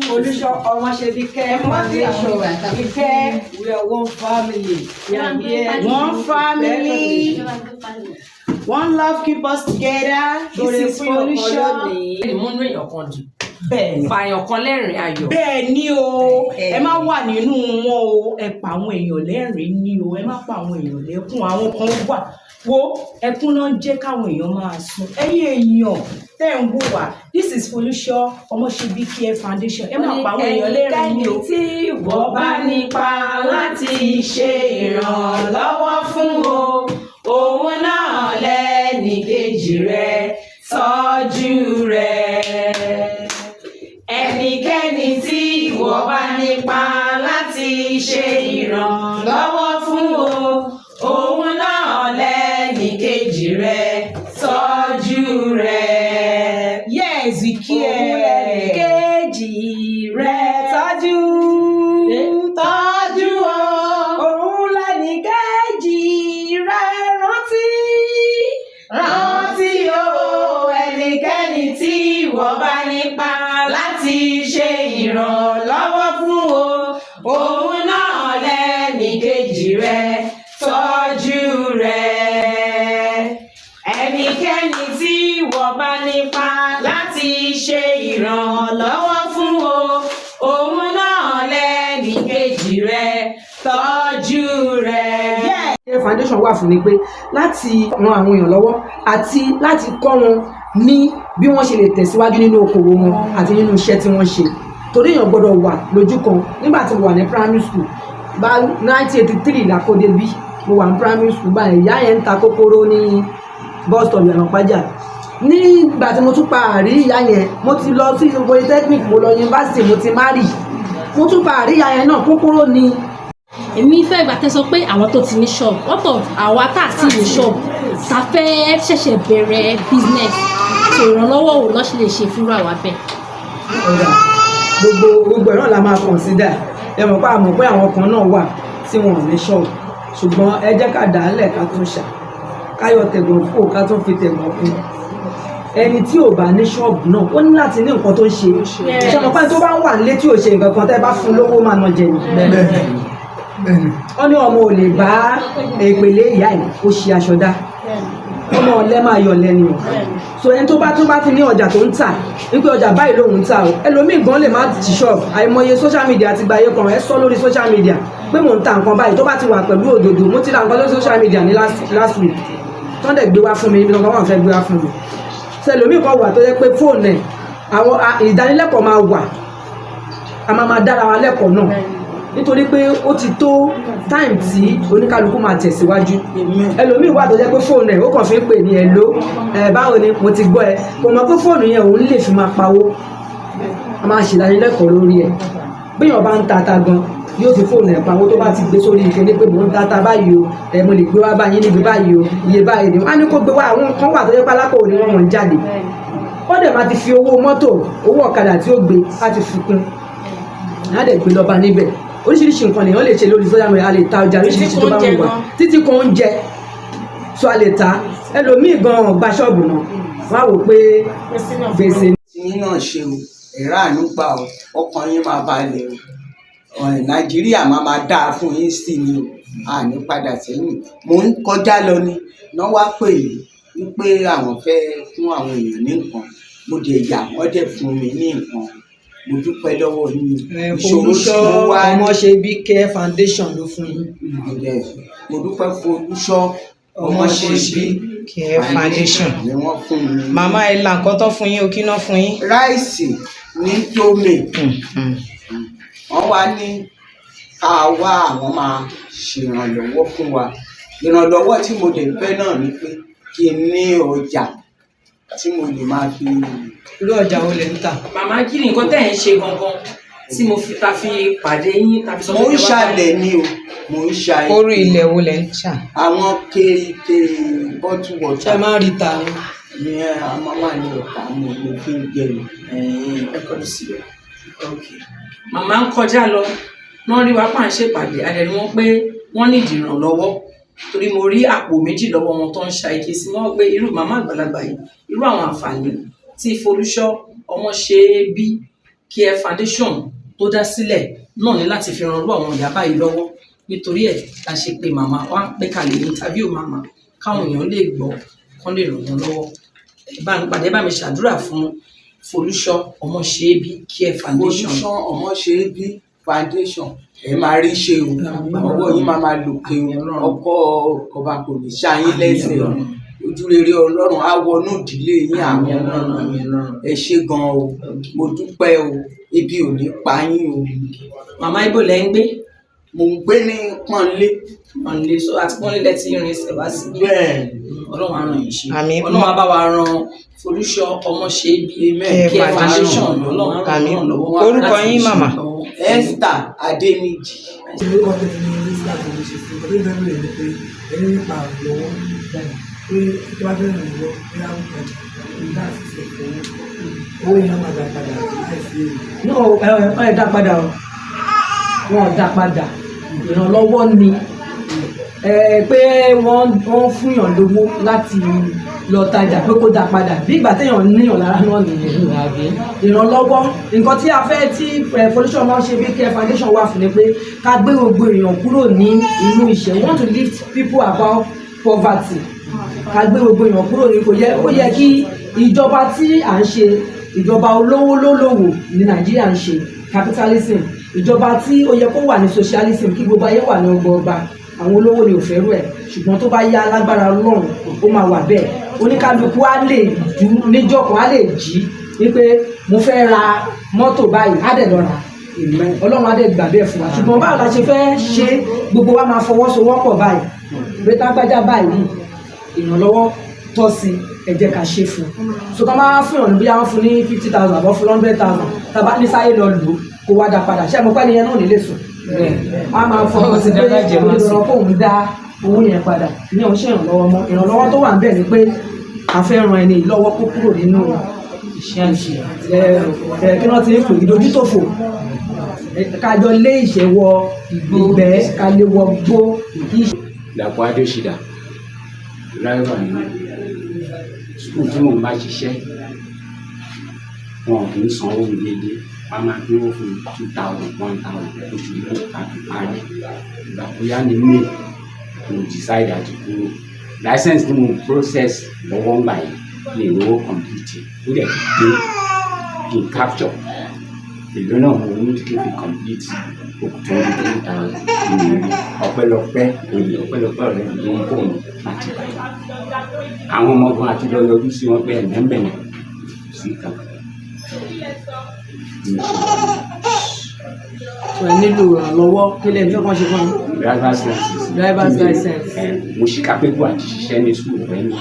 Folúṣọ́ Ọmọṣẹ́bíkẹ́ Foundation. We care, we are one family. We are here. One family, one love keep us together. This is Folúṣọ́. Múnú èèyàn kan dùn. Bẹ́ẹ̀ni. Fààyàn kan lẹ́rìn ayọ̀. Bẹ́ẹ̀ ni o, ẹ má wà nínú wọn o. Ẹ pa àwọn èèyàn lẹ́rìn ní o, ẹ má pa àwọn èèyàn lẹ́kún. Àwọn kan wà wo, ẹkún náà ń jẹ́ káwọn èèyàn máa sun. Ẹ̀yin èèyàn tẹ́ ń wò wá, this is Folúṣọ́ Ọmọṣẹ́bíkẹ́ Foundation. Ẹ má pa àwọn èèyàn lẹ́rìn ní o. Tí ìwọ bá nípa láti ṣe ìrànlọ́wọ́ fún o, òun náà lẹ́nìkejì rẹ, tọ́jú rẹ. Ẹnikẹ́ni tí ìwọ bá nípa láti ṣe ìrànlọ́wọ́ fún o, òun náà lẹ́nìkejì rẹ, tọ́jú rẹ. Yes, we care. Òun lẹ́nìkejì rẹ, Tọ́jú, tọ́jú o. Òun lẹ́nìkejì rẹ, rántí, rántí o. Ẹnikẹ́ni tí ìwọ bá nípa láti ṣe ìrànlọ́wọ́ fún o, òun náà lẹ́nìkejì rẹ, tọ́jú rẹ. Ẹnikẹ́ni tí ìwọ bá nípa láti ṣe ìrànlọ́wọ́ fún o, òun náà lẹ́nìkejì rẹ, tọ́jú rẹ. Care Foundation wà fún ni pé láti ran àwọn èèyàn lọ́wọ́ àti láti kọ́ wọn ní bí wọ́n ṣe lè tẹ̀síwájú nínú okòwò wọn àti nínú iṣẹ́ tí wọ́n ṣe, torí èèyàn gbọ́dọ̀ wà lójú kan. Nígbà tí mo wà ní primary school bá, 1983 làkóde bí mo wà ní primary school báyìí, ìyá yẹn ń ta kókóró ní bus stop Ìyànà-Ìpájà. Nígbà tí mo tún pa àrí ìyá yẹn, mo ti lọ sí polytechnic, mo lọ yunifásitì, mo ti marry, mo tún pa àrí ìyá yẹn náà, kókóró ni. Èmi fẹ́ gbà tẹ́ sọ pé àwọn tó ti ní shop, what of àwa tá à ti ní shop, tá fẹ́ ṣẹ̀ṣẹ̀ bẹ̀rẹ̀ business? So ìrànlọ́wọ́ wo ló ṣe lè ṣe fúnra wa bẹ́ẹ̀? Ọ̀dà, gbogbo gbogbo ẹ̀ náà la máa consider. Ẹ mọ̀ pé àmọ̀ pé àwọn kan náà wà tí wọn ò ní ṣọ́ọ̀bù, ṣùgbọ́n ẹ jẹ́ ká dà á lẹ̀, ká tún ṣà káyọ̀ tẹ̀gbọ̀n kó ká tún fi tẹ̀gbọ̀n kún. Ẹni tí ò bá ní ṣọ́ọ̀bù náà, ó ní láti ní nǹkan tó ń ṣe. Ṣe mọ̀ pé tó bá ń wà nílé tí ò ṣe nǹkan kan, tẹ́ bá fún lówó, máa ná jẹ ni. Wọ́n ní ọmọ ò lè bá èpèlé ìyá ẹ̀ ó ṣe aṣọ dá, ọmọ ọ̀lẹ máa yọ̀ lẹ́nu o. So ẹni tó bá ti ní ọjà tó ń tà, wípé ọjà báyìí lòun ń tà o, ẹlòmíì gan lè má ti ṣọ́ọ̀bù. Àìmọye social media ti gba ayé kan. Ẹ sọ lórí social media pé mò ń ta nǹkan báyìí, tó bá ti wà pẹ̀lú òdòdó. Mo ti ra nǹkan lórí social media ní last last week, tó ń dẹ̀ gbé wá fún mi níbi tó wọ́n fẹ́ gbé wá fún mi. So ẹlòmíì kan wà tó yẹ pé fóònù ẹ̀, àwọn ìdánilẹ́kọ̀ọ́ máa wà, a máa máa dára wa lẹ́kọ̀ọ́ náà, nítorí pé ó ti tó time tí oníkálukú máa tẹ̀síwájú. Ẹlòmíì wà tó jẹ́ pé fóònù ẹ̀, ó kàn fi ń pè ní, "Hello, ẹ báwo ni? Mo ti gbọ́ ẹ." Kò mọ̀ pé fóònù yẹn, òun lè fi máa pawó. A máa ṣèdánilẹ́kọ̀ọ́ lórí ẹ̀. Béèyàn bá ń ta ata gan, yóò fi fóònù ẹ̀ pawó. Tó bá ti gbé sórí ìkéde pé mò ń ta ata báyìí o, ẹ mo lè gbé wá báyìí níbi báyìí o, iye báyìí ni wọ́n á ní kó gbé wá. Àwọn kan wà tó jẹ́ pé alákòwò ni wọ́n, mọ̀ ń jáde, ó dẹ̀ máa ti fi owó mọ́tò, owó ọ̀kadà tí ó gbé á ti fi kún, á dẹ̀ gbé lọ́ba níbẹ̀. Oríṣiríṣi nǹkan lèèyàn lè ṣe lórí social media. A lè ta ọjà oríṣiríṣi tó bá wù wá, títí kan oúnjẹ. So a lè ta. Ẹlòmíì gan gba ṣọ́ọ̀bù náà, wọ́n á wò pé gbèsè. Tí yín náà ṣe o, ẹ̀rọ àánú gbà o, ọkàn yín máa balẹ̀ o. Ọ̀rìn Nàìjíríà máa máa dáa fún yín sí ni o, àní padà sẹ́yìn. Mò ń kọjá lọ ni náà wá pè mí wípé àwọn fẹ́ fún àwọn èèyàn ní nǹkan. Mo dẹ̀ yà, wọ́n dẹ̀ fún mi ní nǹkan. Mo dúpẹ́ lọ́wọ́ yín. Ìṣòro tí mo wá Ọmọṣẹ́bí Care Foundation ló fún yín. Mo dúpẹ́ Folúṣọ́ Ọmọṣẹ́bí Care Foundation ni wọ́n fún mi. Màmá, ẹ la nǹkan tó fún yín o, kí ná fún yín? Rice ní tómè. Wọ́n wá ní ká wá, àwọn máa ṣèrànlọ́wọ́ fún wa. Ìrànlọ́wọ́ tí mo dẹ̀ fẹ́ náà ni pé kí n ní ọjà tí mo lè máa fi. Irú ọjà wo lẹ ń tà? Màmá, kí ni nǹkan tẹ́ ẹ̀ ń ṣe gangan tí mo fi ta fi pàdé yín tàbí sọ Mo pé ń kẹ́ wá? ṣàlẹ̀ ni o, mo ń ṣa. Orí ilẹ̀ wo lẹ ń ṣà? Àwọn kéèké bottle Ṣé water. ẹ máa ń rí ta ni? Ní a máa wà ní ọ̀tá, mo lè fi ń jẹun. Ẹ kọjú síbẹ̀. Ok, màmá ń kọjá lọ wọ́n rí wa pa ń ṣèpàdé adẹ̀rí wọn pé wọ́n ní ìdìrànlọ́wọ́, torí mo rí àpò méjì lọ́wọ́ wọn tó ń ṣa ike sí wọn, pé irú màmá àgbàlagbà yìí, irú àwọn àǹfààní tí Folúṣọ́ Ọmọṣẹ́bí Care Foundation tó dá sílẹ̀ náà ní láti fi ran irú àwọn ìyá báyìí lọ́wọ́. Nítorí ẹ̀ la ṣe pé màmá wá pé ká lè interview màmá, káwọn èèyàn lè gbọ́, kán lè ràn wọ́n lọ́wọ́. Ẹ bá mi pàdé, bá mi ṣàdúrà fún Folúṣọ́ Ọmọṣẹ́bí Care Foundation. Folúṣọ́ Ọmọṣẹ́bí Foundation, ẹ máa rí ṣe o, ọwọ́ yín máa máa lòkè o, ọkọ ọba kò ní ṣá yín lẹ́sẹ̀ o, ojúrere Ọlọ́run á wọnú ìdílé yín, àwọn ọmọ yín. Ẹ ṣé gan o, mo dúpẹ́ o, ebi ò ní pa yín o. Màmá, ibo lẹ ń gbé? Mò ń gbé ní Pọ́nlé. Pọ́nlé. So àti Pọ́nlé lẹ ti rìn ẹsẹ̀ wá síbí? Bẹ́ẹ̀. Ọlọ́run á ràn yín ṣe. Àmín. Ọlọ́run á bá wa ran Folúṣọ́ Ọmọṣẹ́bí Amen. Care Foundation, Ọlọ́run á ràn Àmín. wọ́n lọ́wọ́ Orúkọ láti yín, ṣe màmá? lọ́wọ́. Esther Adéníjì. Orúkọ tèmi ni Islam Olùṣèṣe. Nǹkan tó fẹ́ bèrè ni pé ẹni nípa ìrànlọ́wọ́, pé tó bá fẹ́ ràn lọ́wọ́ bí àwọn ọjà nígbà tí ṣe owó yẹn á máa dá padà láìsí èrè. No, ẹ ẹ dá padà o, wọn ò dá padà. Ìrànlọ́wọ́ ni ẹ pé wọ́n fúnyàn lówó láti lọ tajà, pé kó dá padà, bí ìgbà téèyàn níyàn lára náà nìyẹn. Ìrànlọ́wọ́, nǹkan tí a fẹ́ tí Folúṣọ́ Ọmọṣẹ́bí Care Foundation wà fún ni pé ká gbé gbogbo èèyàn kúrò ní inú ìṣẹ́. We want to lift people above poverty. Ká gbé gbogbo èèyàn kúrò ní, kò yẹ, ó yẹ kí ìjọba tí à ń ṣe, ìjọba olówó lólòwò ní Nàìjíríà ń ṣe capitalism, ìjọba tí ó yẹ kó wà ní socialism, kí gbogbo ayé wà ní ọgbọọgba. Àwọn olówó ni ò fẹ́rù ẹ̀, ṣùgbọ́n tó bá yá, lágbára Ọlọ́run, ó máa wà bẹ́ẹ̀. Oníkálukú á lè dú níjọ́ kan, á lè jí wípé mo fẹ́ ra mọ́tò báyìí, á dẹ̀ lọ rà. Ọlọ́run á dẹ̀ gbà bẹ́ẹ̀ fún wa. Ṣùgbọ́n báwo la ṣe fẹ́ ṣe? Gbogbo wa máa fọwọ́sowọ́pọ̀ báyìí pé tágbájá báyìí, ìrànlọ́wọ́ tọ́ sí, ẹ jẹ́ ká ṣe fún un. So tó máa fún ìrànlọ́wọ́, bí wọ́n fún ní 50,000 àbọ̀ fún 100,000, tàbá ní sáyé lọ lò ó, kó wá dá padà, ṣé mo pẹ́ nìyẹn náà nílé sùn, a máa fọkàn sí pé olùdọ̀rọ̀ kóun dá owó yẹn padà ní òun ṣe ìrànlọ́wọ́ mọ́. Ìrànlọ́wọ́ tó wà níbẹ̀ ni pé a fẹ́ ran ẹni lọ́wọ́ kó kúrò nínú ẹ ẹ kí wọ́n ti ń pè ìdójútòfò. Kájọ lé ìṣẹ́ wọ ìgbẹ́, ká lé wọ gbó kí. Dàpọ̀ Adéṣídà, driver ni mí. School tí mò ń bá ṣiṣẹ́, wọn kì í sanwó mi déédéé. Wọ́n á máa dúró fún 2,000, 1,000 oṣù yìí kò fi parí. Ìgbà tó yá ní May, mo decide àti kúrò. License tí mo process lọ́wọ́ ń gbà yẹn ní ìrówó complete, ó dẹ̀ ti dé kí n capture èlò náà, mo ní kí n fi complete òkú 23,000 ní ìrírí. Ọpẹ́lọpẹ́ olè, ọpẹ́lọpẹ́ ọ̀rẹ́ mi ló ń kó òun láti báyìí. Àwọn ọmọ gan àti lọ yọjú sí wọn pé ẹ̀mẹ́mbẹ̀ yẹn kò sí kan ní ìṣòro. So ẹ nílò ìrànlọ́wọ́. Kí lè fẹ́ kàn ṣe fún un? Driver's license. Driver's license. Ẹ mo ṣì capable àti ṣiṣẹ́ ní school pẹ̀lú ẹni.